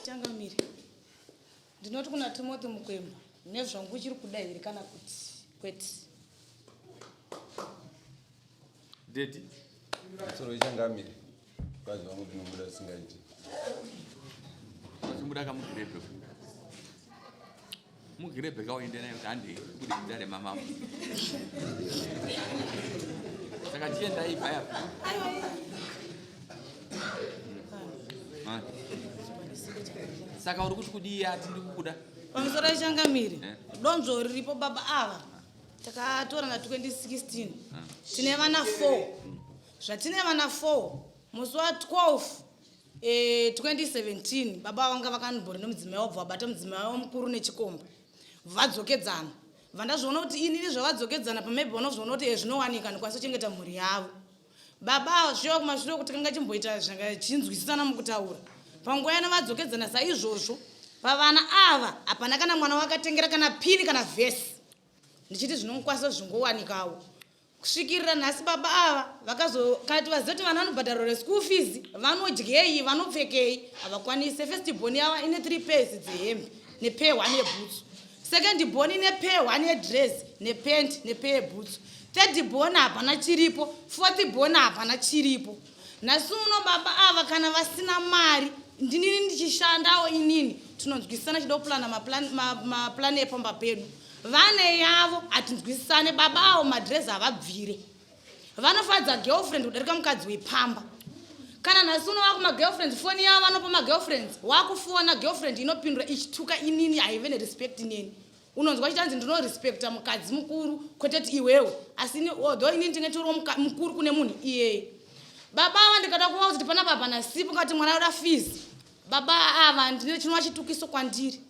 Changamire, ndinoti kuna Timothy Mukwemba nezvangu uchiri kuda here kana kuti kwete? Daddy. Soro ichangamire. Mukadzi wangu ndinomuda zvisingaiti. Uchimuda kamugirebhe. Mugirebhe kauende naye kuti handei kuti ndare mama. Saka chienda ibva yapa. Saka uri kuti kudii ati ndiri kukuda? Pamusoro ichangamire. Eh. Donzvo riripo baba ava. Takatora na 2016. Tine vana 4. Zvatine vana 4 musi wa 12 2017 baba vanga vakanbori nemudzimai wabva vabata mudzimai wavo mukuru nechikomba vadzokedzana vandazviona kuti inini zvavadzokedzana pamaybe vanozviona kuti eh, zvinowanika ndikwanisa kuchengeta mhuri yavo baba ava zvichiva kumashure kuti kanga chimboita zvanga chinzwisisana mukutaura panguva yana vadzokedzana saizvozvo pavana ava hapana kana mwana wakatengera kana pini kana vhesi ndichiti zvinokwanisa zvingowanikawo Kusvikirira nhasi baba ava vakazo kana kuti vazive kuti vana vanobhadharwa reschool fees vanodyei vanopfekei havakwanise. First born yava ine 3 pairs dzehembe nepair one yebhutsu. Second born ine pair one yedress nepant nepair yebhutsu. Third born hapana chiripo. Fourth born hapana chiripo. Nhasi uno baba ava kana vasina mari ndinini ndichishandawo inini tinonzwisisana chida kuplana maplan ma, ma epamba pedu. Vane yavo hatinzwisisane baba avo madress havabvire. Vanofadza girlfriend kudarika mukadzi wepamba. Kana nhasi uno vakuma girlfriends foni yavo vanopa magirlfriends wakufona girlfriend inopindura ichituka inini haive nerespect neni. Unonzwa chitanzi ndinorespecta mukadzi mukuru kwete kuti iwewe asi ini although inini tinge tiriwo mukuru kune munhu iyeye. Baba ava ndikada kuvaudza kuti panapa hapana sipo ngati mwana yoda fees. Baba ava ndine chinova chitukiso kwandiri.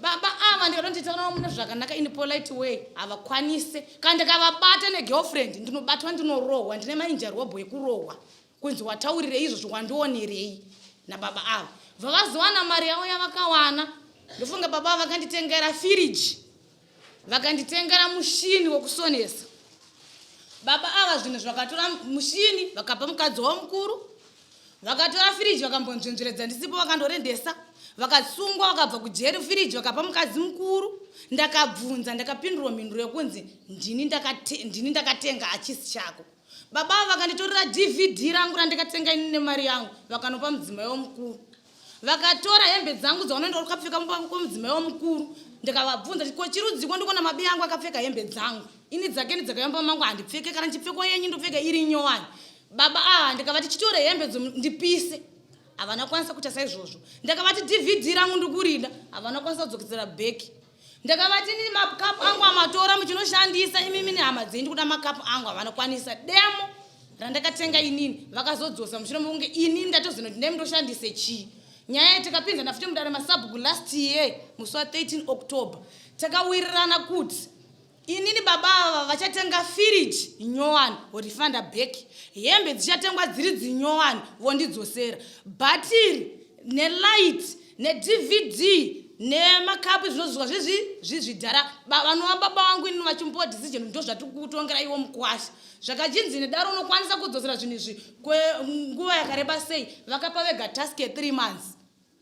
Baba ava ndikadonditaura mune zvakanaka in polite way havakwanise. Kana ndikavabata negirlfriend ndinobatwa ndinorohwa ndine mainjari hobho yekurohwa kunzi wataurirei izvozvo wandionerei nababa ava. Bva vazowana mari yavo yavakawana ndofunga baba ava vakanditengera firiji vakanditengera mushini wekusonesa. Baba ava zvinhu zvakatora mushini vakapa mukadzi wavo mukuru Vakatora firiji vakambonzvenzveredza ndisipo vakandorendesa. Vakasungwa vakabva kujeri firiji vakapa mukadzi mukuru. Ndakabvunza ndakapindurwa mhinduro yekunzi ndini ndakate, ndini ndakatenga hachisi chako. Baba ava vakanditorera DVD rangu randikatenga ini nemari yangu vakanopa mudzimai womukuru. Vakatora hembe dzangu dzavanoenda vakapfeka mumba kwemudzimai womukuru. Ndikavabvunza ko chirudziko ndikuona mabi angu akapfeka hembe dzangu. Ini dzake ndidzakayamba mangu handipfeke kana ndichipfekwa yenyu ndopfeka iri nyowani. Baba ava ndikavati chitore hembe dzo ndipise havana kwanisa kuita saizvozvo. Ndakavati DVD rangu ndikurida havana kwanisa kudzokesera back. Ndakavati ini makapu angu amatora muchinoshandisa imimi nehama dzenyu ndikuda makapu angu havana kwanisa. Demo randakatenga inini vakazodzosa mushure mekunge inini ndatozinoti ndai mundoshandise chii. Nyaya iyi tikapinzana futi mudare masabhuku last year musi wa 13 October takawirirana kuti Inini baba ava vachatenga firiji nyowani vorifanda back, hembe dzichatengwa dziri dzinyowani vondidzosera, bhatiri nelight neDVD nemakapu zvinozoswa zvezvi zvezvidhara. Vanova baba vangu inini vachimboa decision ndozvatikutongera iwo mukwasha. Zvakachinzi nedaro unokwanisa kudzosera zvinhu izvi kwenguva yakareba sei? Vakapa vega task ye 3 months.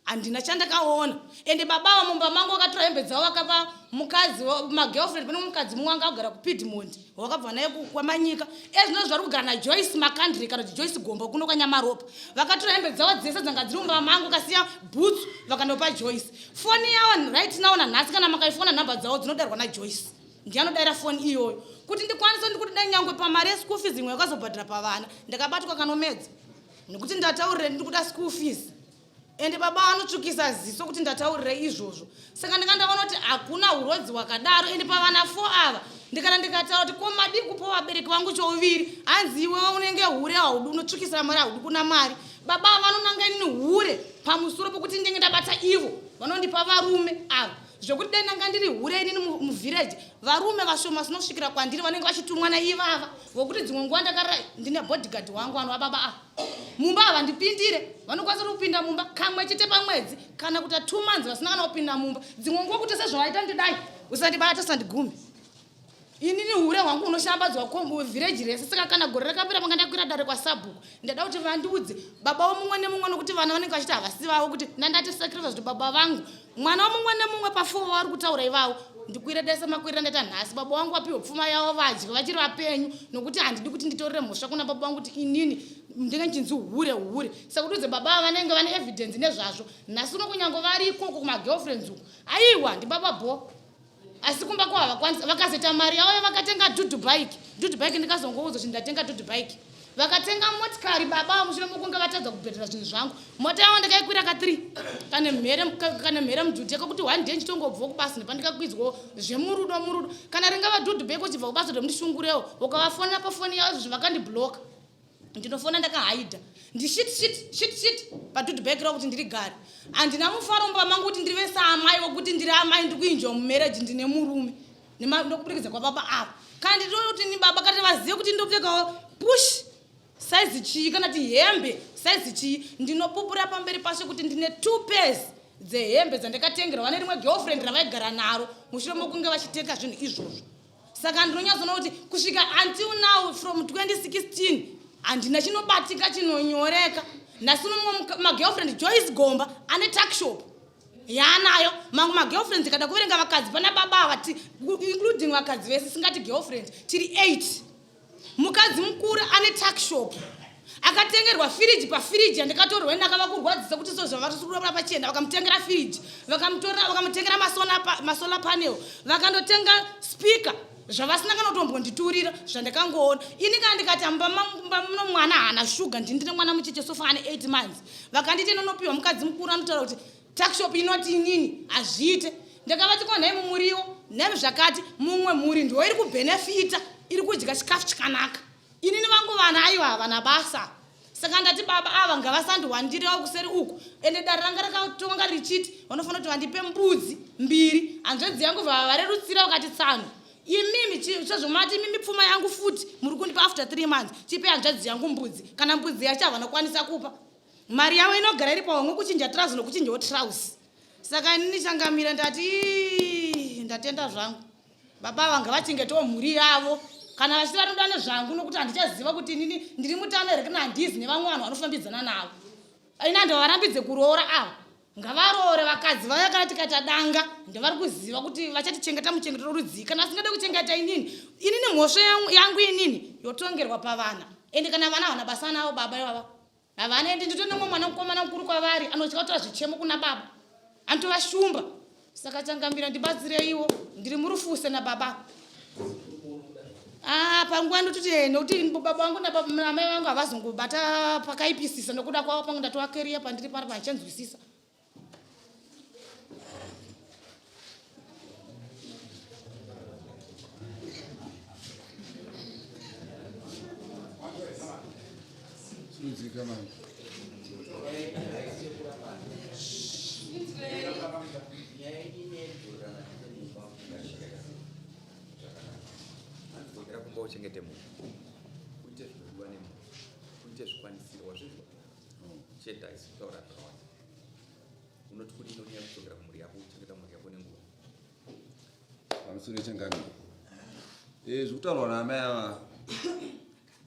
Handina chandakaona ende baba ava mumba mangu vakatora hembe dzavo vakapa mukadzi magirlfriend pane mukadzi mumwe anga agara kuPiedmont wakabva naye kwaManyika ezvino zvari kugara naJoyce Makandre kana kuti Joyce Gombo kuno kwaNyamaropa vakatora hembe dzavo dzese dzanga dziri mumba mangu kasiya bhutsu vakandopa Joyce foni yavo right now nanhasi kana makaifona nhamba dzavo dzinodarwa naJoyce ndiye anodaira foni iyoyo kuti ndikwanise ndikuti dai nyangwe pamari yeschool fees imwe yakazobhadhara pavana ndakabatwa kanomedza nekuti ndataurire ndikuda school fees Ende baba vanotsvukisa ziso kuti ndataurirei izvozvo. Saka ndanga ndaona kuti hakuna hurodzi hwakadaro ende pavana fo ava ndikana ndikataura kuti ko madii kupa vabereki vangu chouviri hanzi iwewe unenge hure haudi unotsvukisira mari haudi kuna mari. Baba ava vanonanga inini hure pamusoro pokuti ndenge ndabata ivo vanondipa varume ava zvekuti dai ndanga ndiri hure inini muvillage varume vashoma sinosvikira kwandiri vanenge vachitumwa naivava vokuti dzimwe nguva ndakarara ndine bodyguard wangu anova baba ava Mumba havandipindire, vanokwanisa kupinda mumba kamwe chete pamwedzi kana kuita 2 months vasina kana kupinda mumba. Dzimwe nguva kuti sezvavaita ndidai, usandibata usandigumi. Inini hure hwangu unoshambadzwa vhireji rese. Saka kana gore rakapera panga ndakwira dare kwasabhuku, ndada kuti vandiudze baba womumwe nemumwe, nokuti vana vanenge vachiti havasi vavo, kuti ndandati sacrifice kuti baba vangu mwana womumwe nemumwe pafuwo wavari kutaura ivavo ndikwire dese makwirira ndaita nhasi. Baba vangu vapiwe pfuma yavo vadye vachiri vapenyu, nokuti handidi kuti nditorere mhosva kuna baba vangu kuti inini ndinge ndichinzi hure hure. Saka kuti udze baba ava vanenge vane evidence nezvazvo. Nhasi uno kunyange vari ikoko kumagirlfriends uko, aiwa ndibaba bho, asi kumba kwavo havakwanisi. Vakazoita mari yavo yavakatenga dhudhu bike, dhudhu bike, ndikazongoudzwa kuti ndatenga dhudhu bike, vakatenga motikari baba mushure mokunge vatadza kubhedhera zvinhu zvangu. Mota yavo ndakaikwira ka3 kane mhere, kane mhere mudhudhu yekakuti one day ndichitongobvawo kubasa nepandikakwidzwawo zvemurudo murudo. Kana ringava dhudhu bike, uchibva kubasa kuti mundishungurewo, ukavafonera pafoni yavo izvo zvavakandibloka, ndinofona ndakahaidha ndishit shit shit shit padhudhu bike ravo kuti ndiri gari. Handina mufaro mumba mangu kuti ndiri vesaamai wokuti ndiri amai, ndiri kuinjwa mumarriage, ndine murume nokubudikidza kwababa ava. Kana nditoti ni baba kana vazive kuti ndopfekawo push saizi chii, kana ti hembe saizi chii, ndinopupura pamberi pashe kuti ndine two pairs dzehembe dzandakatengerwa vane rimwe girlfriend ravaigara naro mushure mokunge vachitenga zvinhu izvozvo. Saka ndinonyatsoona kuti kusvika until now, from 2016, handina chinobatika chinonyoreka. Nhasi uno mumwe magirlfriend, Joyce Gomba, ane tuckshop yaanayo. Mamwe magirlfriends, kada kuverenga vakadzi pana baba ava, including vakadzi vese singati girlfriend, tiri 8. Mukadzi mukuru ane tuckshop, akatengerwa firiji pafiriji yandikatorwa ndakava kurwadzisa kuti so zvavarikuda pachena. Vakamutengera firiji, vakamutorera, vakamutengera masolar panel, vakandotenga speaker, zvavasina kana kutombonditurira. Zvandakangoona ini, kana ndikati mumba muno mwana haana shuga, ndini ndine mwana mucheche so far ane 8 months, vakanditi inonopiwa mukadzi mukuru anotaura kuti tuckshop inoti inini hazviite. Ndakavati ko nhai mumuriwo nemi zvakati mumwe mhuri ndo iri kubhenefita, iri kudya chikafu chakanaka, inini vangu vana aiwa havana basa. Saka ndati baba ava ngavasandiwandirewo kuseri uku. Ende dare ranga rakatonga richiti vanofanira kuti vandipe mbudzi mbiri. Hanzvadzi yangu vava varerutsira vakati tsano imimi sezvomati imimi pfuma yangu futi muri kundipa after 3 months, chipe hanzvadzi yangu mbudzi. Kana mbudzi yacho havanokwanisa kupa, mari yavo inogara iri pahomwe, kuchinja trouser nokuchinjawo trouser. Saka inini changamira ndati "Ii, ndatenda zvangu. Baba ava ngavachengetewo mhuri yavo kana vachiti vanoda nezvangu, nokuti handichaziva kuti inini ndiri mutano here kana handizi nevamwe vanhu vanofambidzana navo. Ini handivarambidze kuroora, ava ngavaroore vakadzi vaya. Kana tikaita danga, ndevari kuziva kuti vachatichengeta muchengetero rudzii. Kana asingade kuchengeta inini, inini mhosva yangu inini yotongerwa pavana. Ende kana vana havana basa navo baba ivava, havana. Ende nditonomwe mwana mukomana mukuru kwavari anotya kutora zvichemo kuna baba, anotovashumba. Saka changamira, ndibatsireiwo, ndiri murufuse nababa. Ah, panguva ndototi nokuti baba vangu namai vangu havazongobata pakaipisisa nokuda kwavo. Pangu ndatovakeria pandiri pari pandichanzwisisa. Sirudzika manje. Dzokera kumba uchengete munhu, uite zvinodiwa nemunhu, uite zvikwanisiro. Wazvinzwa chete, haisi kutaura zvakawanda. Unoti kudini unyaya kudzokera kumhuri yako, uchengeta mhuri yako nenguva? Pamusoro yechangamiro, zvekutaurwa naamai ava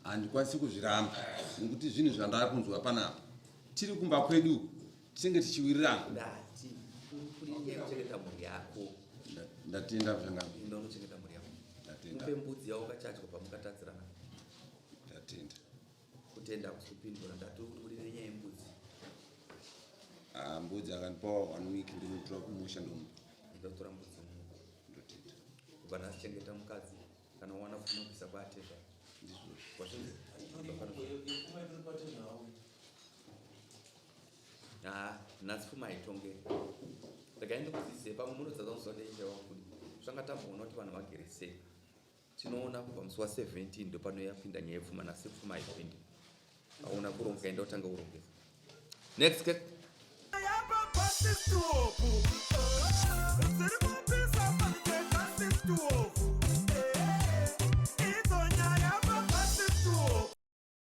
handikwanisi kuzviramba, nekuti zvinhu zvandakunzwa panapa, tiri kumba kwedu tinenge tichiwirirana. Ndati kuri nyaya yekuchengeta mhuri yako. Ndatenda changamiro. Enda unochengeta mhuri yako. Ndatenda. Upe mbudzi yavo kachadya pamukatadzirana. Ndatenda. Kutenda hakusi kupindura. Ndati uri kuti kuri nenyaya yembudzi. Ah, mbudzi akandipawa one week, ndinotora kumusha ndomupa. Enda utora mbudzi umupa. Ndotenda. Kubva nhasi chengeta mukadzi. Kana wawana pfuma bvisa kwaatezva. Ndizvozvo. Wazvinzwa? Ha, nhasi pfuma haitongeri. Regai ndikudzidzise, pamwe munodzidza muzuva ndeichewa kudi zvanga tamboona kuti vanhu vagere sei. Tinoona kubva musi wa17 ndopanoyapinda nyaya yepfuma. Nhasi pfuma haipindi. Auna kuronga, enda utanga urongeza. Next case. Yapa pasi stop. Ziri.